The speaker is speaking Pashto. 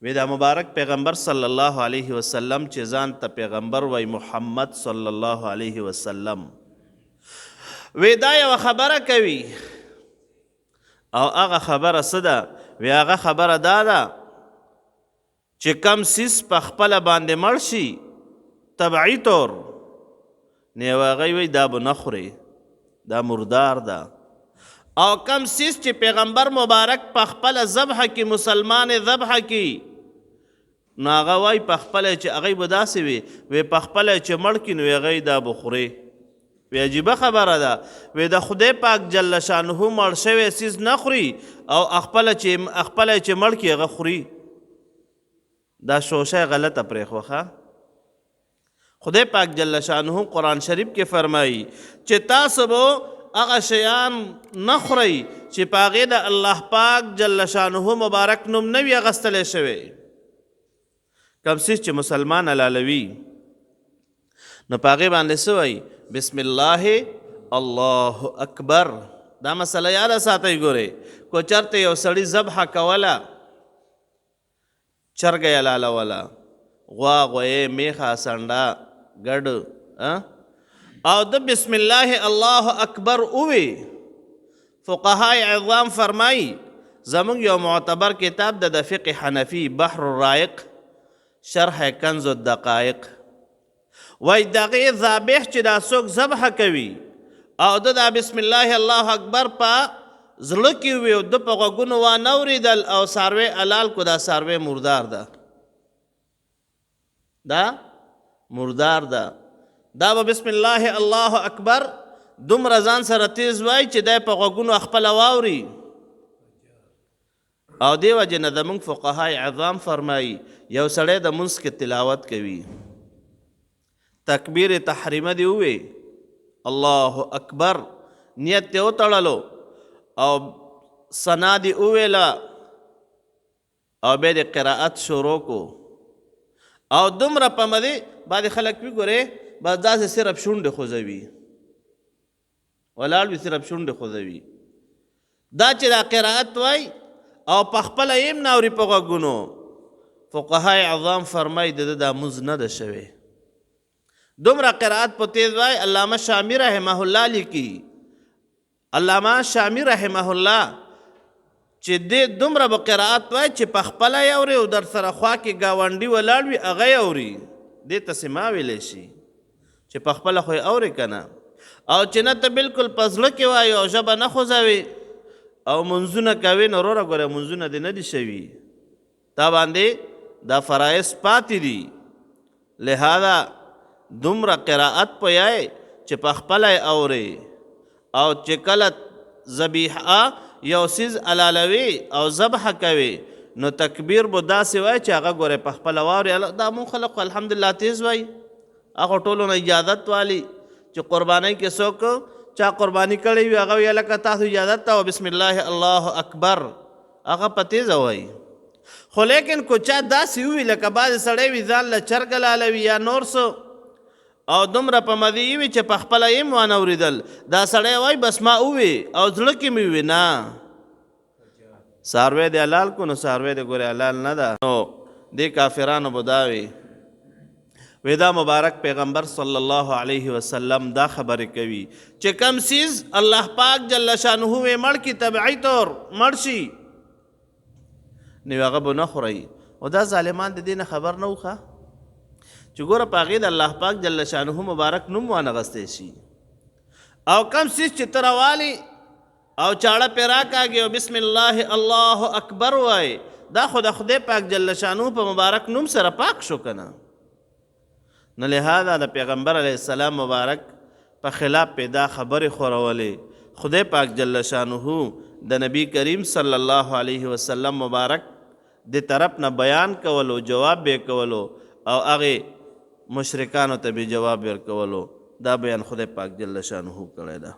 وی دا مبارک پیغمبر صلی الله علیه وسلم چې ځان ته پیغمبر وای، محمد صلی الله علیه وسلم، وی دا یو خبره کوي، او هغه خبره څه ده؟ وی هغه خبره دا ده چې کم څیز په خپله باندې مړ شي طبعي طور، نو یو هغه وایي دا به نه خورې، دا مردار ده، او کم څیز چې پیغمبر مبارک په خپله ذبح کې، مسلمان ذبح کې، نو هغه وایي په خپله چې هغوی به داسې وي، وی په خپله چې مړ کړي نو هغوی دا به خورې. وی عجیبه خبره ده، وی د خدای پاک جل شانه مړ شوی څیز نه خوري او خپله چې مړ کړي هغه خوري. دا شوشه غلطه پرېښوه. خدای پاک جل شانه قرآن شریف کې فرمایي چې تاسو به هغه شیان نه خورئ چې په هغې د الله پاک جل شانه مبارک نوم نه وي اخیستلی شوی. کوم څیز چې مسلمان حلالوي نو په هغې باندې څه وایي؟ بسم الله الله اکبر. دا مسله یاده ساتئ. ګورئ، که چېرته یو سړي ذبحه کوله، چرګه یې حلالوله، غوا، غویی، میښه، سنډه، ګډ، او د بسم الله الله اکبر ووی، فقهای عظام فرمایي، زموږ یو معتبر کتاب د فقه حنفي بحر الرائق شرح کنز الدقائق وای، دغه ذابح چې دا څوک ذبح کوي او د دا بسم الله الله اکبر په زړه کې وي او د په غوږونو وانه ورېدل او څاروی حلال کو، دا څاروی مردار ده، دا مردار ده. دا به بسم الله الله اکبر دومره ځان سره تیز وای چې دی په غوږونو خپله واوري. او دې وجې نه زموږ فقهای عظام فرمایي، یو سړی د مونځ کې تلاوت کوي، تکبیر تحریمه دی ووی، الله اکبر، نیت دی وتړلو او ثنا دی وویله او بیا د قرائت شروع کو، او دومره په مزې، بعضې خلک وي ګورې بس داسې صرف شونډې خوځوي، ولاړ وي صرف شونډې خوځوي، دا چې دا قرائت وای او په خپله یې هم نه اوري په غوږونو، فقهای عظام فرمایي د ده دا مونځ نه ده شوی. دومره قرائت په تیز وای. علامه شامی رحمه الله لیکي، علامه شامی رحمه الله چې دې دومره به قرائت وای چې په خپله یې اوري او در سره خوا کې ګاونډي ولاړ وي هغه یې اوري، دې ته سما ویلی شي چې په خپله خو یې اورې که نه، او چې نه ته بالکل په زړه کې وایې او ژبه نه خوځوې او منځونه کوې، نو وروره ګوره منځونه دې نه دي شوي، تا باندې دا فرایض پاتې دي. لهذا دومره قرائت په یای چې په خپله یې اورې، او چې کله ذبیحه یو څیز حلالوي او ذبح کوي نو تکبیر به داسې وایي چې هغه ګوره په خپله واوري. دا مونږ خلک خو الحمدلله تیز وایي، هغه ټولو نه اجازت والي چې قربانۍ کې څوک چا قرباني کړې وي هغه وایي لکه تاسو اجازت ته بسم الله الله اکبر، هغه په تیزه وایي. خو لیکن کو چا داسې ووي لکه بعضې سړی وي ځان له چرګ حلالوي یا نور څه او دومره په مزې وي چې په خپله یې هم وانه ورېدل، دا سړی وایي بس ما ووي او زړه کې مې ووي، نه څاروی دې حلال کړو، نو څاروی دې ګورې حلال نه ده. نو دې کافرانو به دا وي، وی دا مبارک پیغمبر صلی الله علیه وسلم دا خبرې کوي چې کم څیز الله پاک جل شانه وی مړ کړي طبعي طور مړ شي نو هغه به نه خورئ. او دا ظالمان د دې نه خبر نه وو چې ګوره په هغې د الله پاک جل شانه مبارک نوم وانه غستی شي، او کم څیز چې ته راوالي او چاړه پرې راکاږي او بسم الله الله اکبر وایي، دا خو د خدای پاک جل شانه په مبارک نوم سره پاک شو که نه. نو لهذا د پیغمبر علیه السلام مبارک په خلاف پې دا خبرې خورولې. خدای پاک جل شانه د نبی کریم صلی الله علیه وسلم مبارک د طرف نه بیان کولو، جواب به کولو او هغې مشرکانو ته به جواب ورکولو. دا بیان خدای پاک جل شانه کړی ده.